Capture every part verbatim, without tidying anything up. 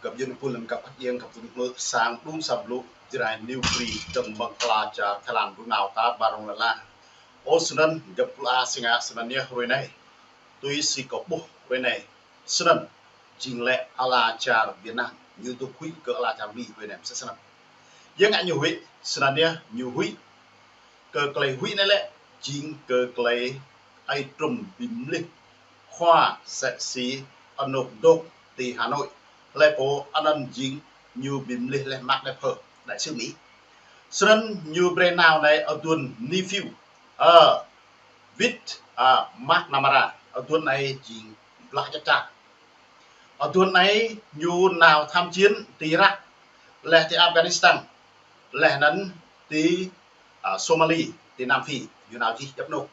Găp djuai ania pô lăm găp khăt iăng găp tŭ hmư̆ sang đŭng sa blŭ Jrai New Free dơ̆ng mơ̆ng ala čar Thái Lan ƀu nao ta ƀar rŏng lă la. Ơ snăn găp pla si ngă snăn yơh hruê anai. Tui si kâo ƀuh hruê anai. Snăn jing lĕ ala čar Việt Nam ñu dôk huĭ kơ ala čar Mi hruê anai msĕ snăn. Yơh ngă ñu huĭ snăn yơh ñu huĭ. Kơ klei huĭ anai lĕ jing kơ klei ai trŭm bi mlih khua msĕ si anôk dôk ti Hà Nội. Hlei pô anăn jing ñu bi mlih leh mă leh phơ đại sứ Mi. Snăn ñu brei nao anai aduôn Nephew. Ơ, wĭt, ơ, McNamara. Aduôn anai jing blah čăt čar. Aduôn anai ñu nao tham chiến ti Iraq, leh ti Afghanistan, leh anăn ti, ơ, Somali, ti Nam Phi, ñu nao čih djăp anôk.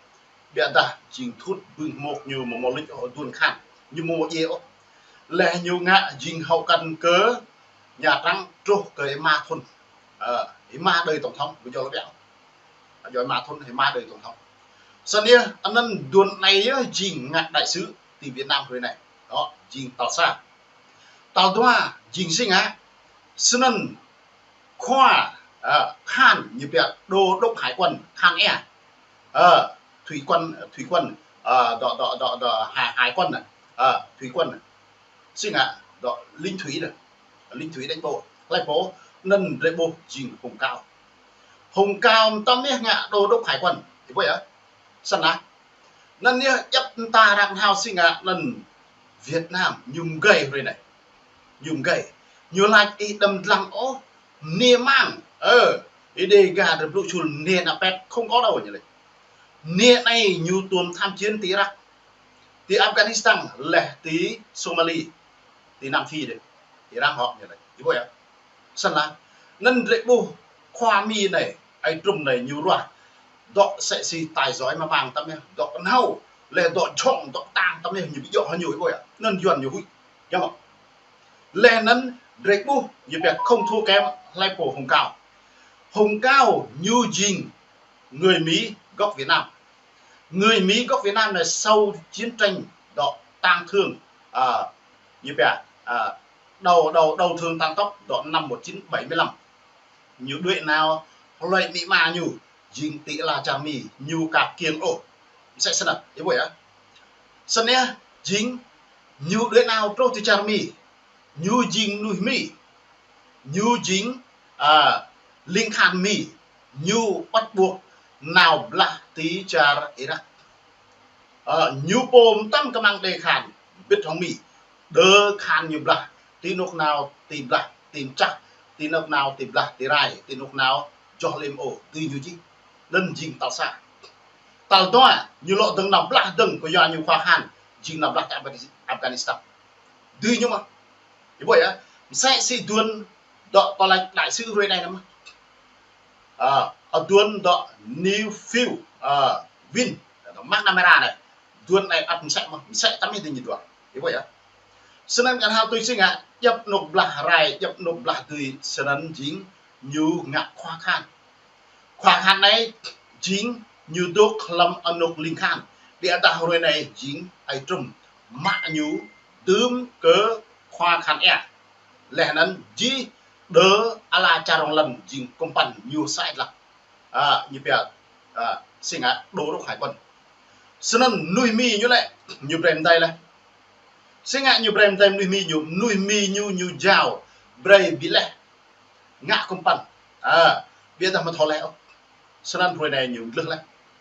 Ƀiădah jing thut bưng hmôk ñu mơ̆ mơ̆ luč ôh aduôn khan, ñu mơ̆ mơ̆ djiê ôh. Leh ñu ngă jing hậu cần kơ Nhà Trắng truh kơ êma thŭn. Ơ, êma đời tổng thống, ƀu djơ̆ lŏ ƀiă. Djơ̆ êma thŭn êma đời tổng thống. Snăn yơh, anăn aduôn anai yơh jing ngă đại sứ ti Việt Nam hruê anai. Đó, jing tal sa. Tal dua, jing si ngă, snăn khua, ơ, khan ñu pia đô đốc hải quân, khan air. Ơ, thủy quân, thủy quân, ơ, dŏ, dŏ, dŏ, dŏ, hải, hải quân, ơ, thủy quân. Si ngă, dŏ lính thủy anăn. Lính thủy đánh bộ. Hlei pô, anăn drei ƀuh jing Hồng Cao. Hồng Cao mtam yơh ngă đô đốc hải quân. Ih ƀuh yơh. Snăn lah. Anăn yơh djăp mta arăng hao si ngă anăn Việt Nam ñu mgei hruê anai. Ñu mgei. Ñu lač ih đăm dlăng ôh. Mniê mang. Ơ, ih đe ga drei blŭ čul mniê nao pĕt không có đâu ñu lač. Mniê anai ñu tuôm tham chiến ti Iraq, ti Afghanistan, leh ti Somali, ti Nam Phi dih. Arăng hŏ ñu lač. Ih ƀuh yơh. Snăn lah. Anăn drei ƀuh khua Mi anai, ai trŭm anai ñu ruah. Dŏ msĕ si tài giỏi mơ̆ mang tăm yơh. Dŏ knhâo, leh dŏ jhŏng, dŏ ktang tăm yơh ñu bi djŏ hŏ ñu, ih ƀuh yơh. Anăn Yuăn ñu huĭ. Yơh mơ̆. Leh anăn drei ƀuh, ñu pia không thua kém hlei pô Hồng Cao. Hồng Cao ñu jing người Mỹ gốc Việt Nam. Người Mỹ gốc Việt Nam anai sau chiến tranh dŏ tang thương, à, ñu pia, à, đau, đau, đau thương tăng tốc dŏ năm một chín bảy mươi lăm. Ñu đuĕ nao hlue amĭ ama ñu, jing ti ala čar Mi, ñu ka kiêng ôh. Msĕ snăn, ih ƀuh yơh. Snăn yơh, jing ñu đuĕ nao truh ti čar Mi. Ñu jing mnuih Mi. Ñu jing, à, lính khan Mi. Ñu bắt buộc nao blah ti čar Iraq. Ơ, ñu pô mtam kơmăng đe khan, bĭt hŏng Mi. Đơ khan ñu blah, ti anôk nao ti blah, ti mčah, ti anôk nao ti blah, ti rai, ti anôk nao joh lĕ mơ̆ ôh, dưi ñu čih. Anăn jing tal sa. Tal dua, ñu lŏ dơ̆ng nao blah dơ̆ng kơ yua ñu khua khan, jing nao blah ti Afghanis-, Afghanistan. Dưi ñu mơ̆. Ih ƀuh yơh, msĕ si aduôn dŏ tơlơi đại sứ hruê anai mơ̆. Ơ, aduôn dŏ Nephew, ơ, Win, dŏ McNamara anai. Aduôn anai ăt msĕ mơ̆, msĕ tăm yơh ti ñu dua. Ih ƀuh yơh. Snăn kăn hao tui si ngă, djăp anôk blah rai, djăp anôk blah dưi, snăn jing ñu ngă khua khan. Khua khan anai jing ñu dôk hlăm anôk lính khan. Ƀiădah hruê anai jing ai trŭm mă ñu dưm kơ khua khan air. Leh anăn jih đơ ala čar rŏng lăn jing kŭmpăn ñu sa êt lăp. À, ñu pia, à, si ngă đô đốc hải quân. Snăn mnuih Mi ñu lĕ, ñu brei mdei leh. Si ngă ñu brei mdei mnuih Mi ñu, mnuih Mi ñu, ñu jao, brei bi leh. Ngă kŭmpăn. À, ƀiădah mơ̆ thâo leh ôh. Snăn hruê anai ñu mdlưh leh.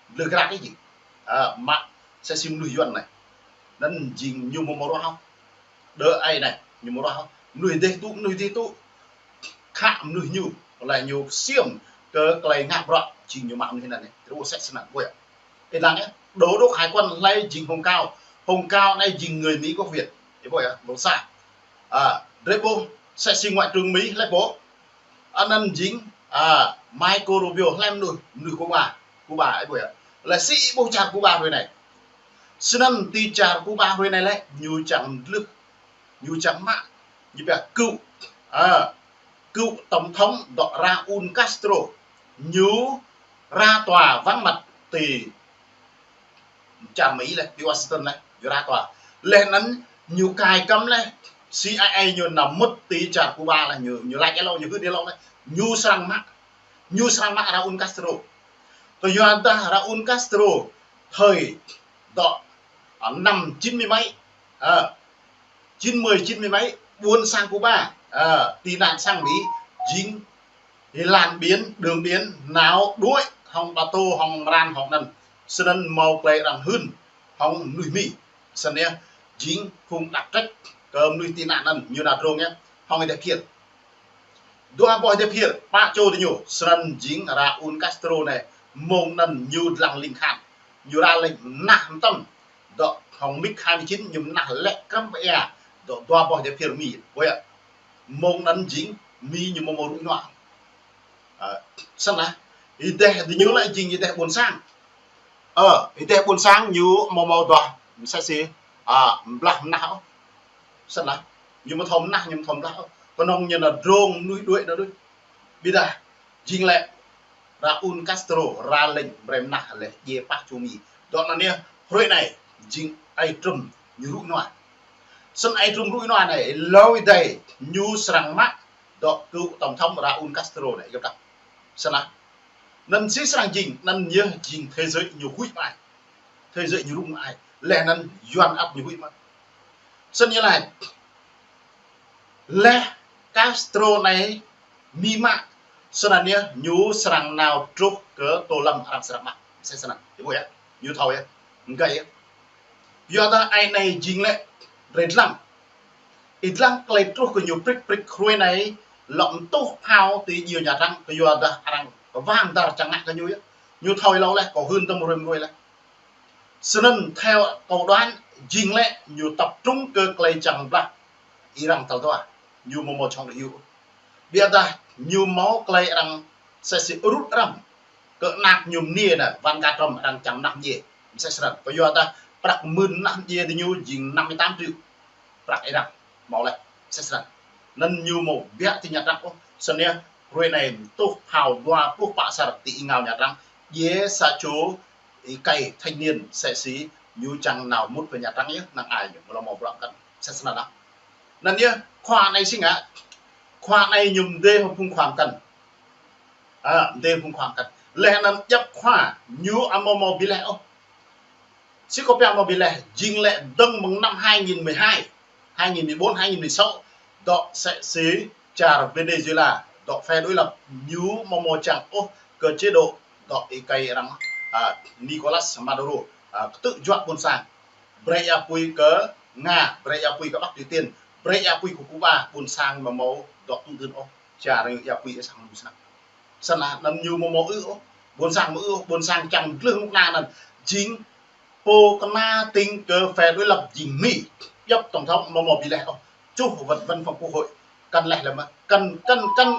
Mdlưh grăt ih jing. À, mă msĕ si mnuih Yuăn anai. Anăn jing ñu mơ̆ mơ̆ ruah ôh. Đơ ai anai, ñu mơ̆ ruah ôh. Mnuih dih tŭ, mnuih dih tŭ. Khă mnuih ñu, leh ñu ksiêm kơ klei ngă bruă, jing ñu mă mnuih anăn anai. Truh msĕ snăn, ƀuh yơh. Ih lăng yơh, đô đốc hải quân hlei jing Hồng Cao. Hồng Cao anai jing người Mỹ gốc Việt. Ih ƀuh yơh, mơ̆ng sa. À, drei ƀuh, msĕ si ngoại trưởng Mỹ hlei pô. Anăn jing, à, Marco Rubio hlei mnuih, mnuih Cuba. Cuba, ih ƀuh yơh. Leh si ih ƀuh čar Cuba hruê anai. Snăn ti čar Cuba hruê anai lĕ, ñu čang mdlưh. Ñu čang mă, ñu pia cựu, à, cựu tổng thống dŏ Raúl Castro. Ñu ra tòa vắng mặt ti čar Mi leh, ti Washington leh, ñu ra tòa. Leh anăn ñu cai cấm leh, C I A ñu nao mŭt ti čar Cuba lĕ, ñu, ñu laĭ hlâo, ñu hưn hlâo lĕ, ñu srăng mă, ñu srăng mă Raúl Castro. Tơdah Raúl Castro thời dŏ, à, năm chín mươi mấy, à, chín mươi, chín mươi mấy, ƀuôn sang Cuba, à, tị nạn sang Mỹ, jing lăn biển, đường biển, nao đuaĭ hŏng ba tô, hŏng mran, hŏng anŭn. Snăn hmâo klei arăng hưn hŏng mnuih Mi. Snăn yơh, jing phung đặc trách kơ mnuih tị nạn anŭn, ñu nao drông yơh, hŏng ih deh phiêr. Dua boh ih deh phiêr, pă čô diñu, snăn jing Raúl Castro anai, mơ̆ng anŭn ñu dlăng ling khan. Ñu ra lĕ mnah mơtam, dŏ hŏng MiG hai mươi chín ñu mnah lĕ krăm pơ ia, dŏ dua boh ih deh phiêr Mi. Ƀuh yơh, mơ̆ng anŭn jing Mi ñu mơ̆ mơ̆ rŭ nua. Ơ, snăn lah, ih deh diñu lĕ jing ih deh ƀuôn sang. Ơ, ih deh ƀuôn sang ñu mơ̆ mơ̆ dŏ, msĕ si, à, blah mnah ôh. Snăn lah, ñu mơ̆ thâo mnah, ñu mơ̆ thâo blah ôh. Kơnơ̆ng ñu nao drông mnuih đuaĭ nao đuaĭ. Ƀiădah, jing lĕ, Raúl Castro ra lĕ brei mnah lĕ djai pă čô Mi. Dŏ anŭn yơh, hrơi anai, jing ai Trump ñu rŭ nua. Snăn ai Trump rŭ nua anai, hlâo ih deh, ñu srăng mă, dŏ cựu tổng thống Raúl Castro anai, yơh tah. Snăn lah. Anŭn si srăng jing, anŭn yơh jing thế giới ñu huĭ mă ai. Thế giới ñu rŭ mă ai. Leh anŭn Yuan ăt ñu huĭ mă. Snăn yơh lah. Leh Castro anai Mi mă, snăn yơh ñu srăng nao truh kơ Tô Lâm arăng srăng mă. Msĕ snăn. Ih ƀuh yơh. Ñu thâo yơh. Ngă yơh. Yua dah ai anai jing lĕ, drei dlăng. Ih dlăng klei truh kơ ñu prĭk prĭk hrơi anai, lŏ mtuh phao ti djiêu Nhà Trắng, kơ yua dah arăng wang dar čang ngă kơ ñu yơh. Ñu thâo hlâo leh, kâo hưn tơm hrơi mơ̆ng hrơi leh. Snăn theo kâo đoán, jing lĕ ñu tập trung kơ klei čang blah Iran tal dua. Ñu mơ̆ mơ̆ čŏng đuaĭ hyu. Ƀiădah ñu hmâo klei arăng msĕ si rŭt răm. Kơ anak ñu mniê anai, Ivanka Trump arăng čang mnah mniê. Msĕ snăn. Kơ yua dah prăk mưn mnah mniê diñu jing năm mươi tám triệu. Prăk Iran. Hmâo leh. Msĕ snăn. Anŭn ñu mơ̆ biă ti Nhà Trắng ôh. Snăn yơh, hrơi anai mtuh phao dua pluh pă asar ti êngao Nhà Trắng. Djai sa čô êkei thanh niên msĕ si ñu čang nao mŭt pơ Nhà Trắng yơh, năng ai ñu, mơ̆ lŏ mơ̆ bruă kăn. Msĕ snăn lah. Anŭn yơh, khua anai si ngă, khua anai ñu mdê hŏng phung khua mkăn. À, mdê phung khua mkăn. Leh anŭn djŏp khua, ñu amâo mâo bi leh ôh. Si kâo pia mâo bi leh, jing lĕ dơ̆ng mơ̆ng năm hai nghìn mười hai, hai nghìn mười bốn, hai nghìn mười sáu, dŏ msĕ si čar Venezuela, dŏ phe đối lập, ñu mơ̆ mơ̆ čang ôh kơ chế độ dŏ êkei arăng, à, Nicolas Maduro, à, ktư̆ juă ƀuôn sang. Brei ia pui kơ Nga, brei ia pui kơ Bắc Triều Tiên, brei ia pui kơ Cuba, ƀuôn sang mơ̆ mâo dŏ tŭ dưn ôh, čar ñu ia pui ih sang lu snăk. Snăn lah, anŭn ñu mơ̆ mâo ư ôh, ƀuôn sang mơ̆ ư ôh, ƀuôn sang čang glưh mŭk na anŭn, jing pô kơna tĭng kơ phe đối lập jing Mi, djŏp tổng thống mơ̆ mâo bi leh ôh, čuh văn, văn phòng quốc hội, kăn leh leh mơh, kăn, kăn, kăn,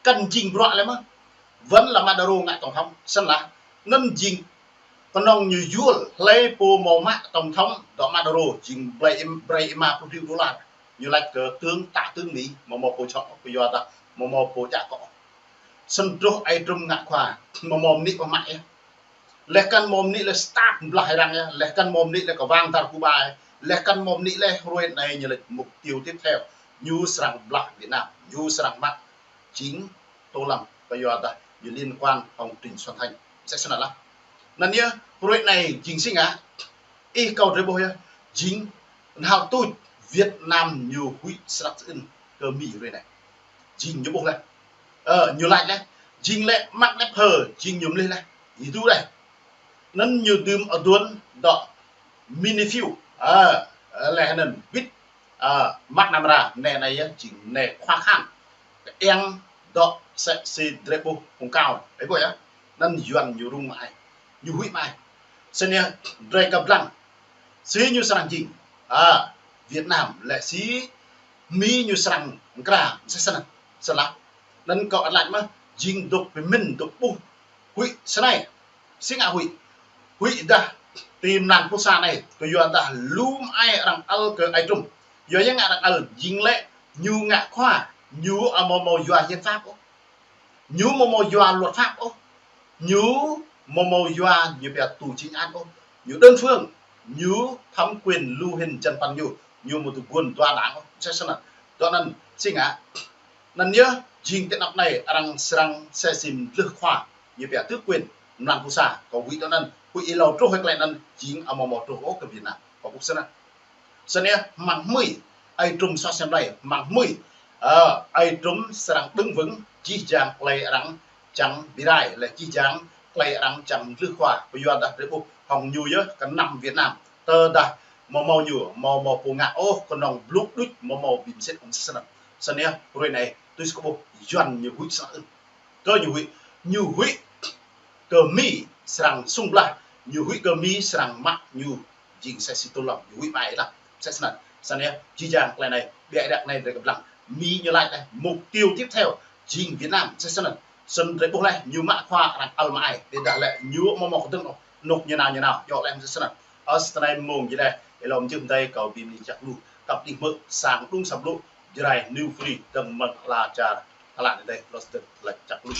kăn jing bruă leh mơh, vẫn là Maduro ngă tổng thống, snăn lah, anŭn jing Kơnơ̆ng ñu yua hlei pô mâo mă tổng thống dŏ Maduro jing brei, brei êma pluh triệu đô la. Ñu laĭ kơ tướng, tá tướng Mi, mơ̆ mâo pô čŏng, kơ yua dah mơ̆ mâo pô djă kơ. Snăn truh ai Trump ngă khua, mơ̆ mâo mơnĭ pơmă yơh. Leh kăn mâo mơnĭ leh start blah arăng yơh, leh kăn mâo mơnĭ leh kơ wang dar Cuba yơh, leh kăn mâo mơnĭ leh hrơi anai ñu laĭ mục tiêu tiếp theo. Ñu srăng blah Việt Nam, ñu srăng mă jing Tô Lâm, kơ yua dah ñu liên quan hŏng Trịnh Xuân Thanh. Msĕ snăn lah. Anŭn yơh, hrơi anai jing si ngă, ih kâo drei ƀuh yơh, jing nao tuč Việt Nam ñu huĭ snăk sơưn kơ Mi hrơi anai. Jing ñu ƀuh leh. Ơ, ñu laĭ leh, jing lĕ măk lĕ phơ, jing ñu mlih leh. Ih tŭ leh. Anŭn ñu dưm aduôn dŏ mini fiu. Ơ, leh anŭn bit, ơ, măk năm ra, nĕ anai yơh, jing nĕ khua khăn. Kơ eng dŏ msĕ si drei ƀuh phung kao. Ih ƀuh yơh. Anŭn Yuan ñu rŭng mă ai. Ñu huĭ mă ai. Snăn yơh, drei kăp dlăng. Si ñu srăng jing. Ơ, Việt Nam lĕ si Mi ñu srăng mkra, msĕ snăn. Snăn lah. Anŭn kâo ăt laĭ mơh, jing dŏ pơmĭn, dŏ ƀuh. Huĭ snei. Si ngă huĭ. Huĭ dah ti mlan pluh sa anai, kơ yua dah lu mơai arăng ăl kơ ai Trump. Yua yang arăng ăl jing lĕ ñu ngă khua, ñu amâo mâo yua hiến pháp ôh. Ñu amâo mâo yua luật pháp ôh. Ñu amâo mâo yua ñu pia tù chính án ôh. Ñu đơn phương, ñu thẩm quyền lu hĭn jăn păn ñu. Ñu mơ̆ tơguan dua đảng, msĕ snăn. Dua anăn, si ngă. Anăn yơh, jing tơ anăp anai, arăng srăng sĕ sim dlưh khua. Ñu pia tước quyền, mlan pô sa, kâo huĭ dua anăn, huĭ êlâo truh hĭ klei anăn, jing amâo mâo truh ôh kơ Việt Nam. Kâo ƀuh snăn. Snăn yơh, hmăng hmưi, ai trŭm soh sem lei, hmăng hmưi. Ơ, ai trŭm srăng đứng vững, jih jang klei arăng čang bi rai, lĕ jih jang klei arăng čang dlưh khua, kyuadah drei ƀuh hŏng ñu yơh, kơ năm Việt Nam. Tơdah mâo mâo ñu, mâo mâo pô ngă ôh, kơnơ̆ng blŭ đuč, mâo mâo bi msĕt ôh msĕ snăn. Snăn yơh, hruê anei, tui si kâo ƀuh, Yuăn ñu huĭ snăn ưh. Kơ ñu huĭ, ñu huĭ kơ Mi srăng sung blah, ñu huĭ kơ Mi srăng mă ñu jing sĕ si tŭ lŏm, ñu huĭ mă ai lăp, msĕ snăn. Snăn yơh, jih jang klei anei, ƀiă dah anei drei kơ blang. Mi ñu lač leh, mục tiêu tiếp theo, jing Việt Nam, msĕ snăn. Snăn drei ƀuh leh, ñu mă khua arăng ăl mă ai, ƀiădah lĕ ñu amâo mâo kơdơ̆ng ôh, anôk ñu nao ñu nao, djŏ leh msĕ snăn. Ơ, snăn anei mơ̆ng jih leh, êlâo mjưh mdei kâo bi mni čăk lu, kăp đih mơ̆, sang đŭng sa blŭ, Jrai New Free, dơ̆ng mơ̆ng ala čar, ala anei dei, lŏ sdơ̆ng lač čăk lu.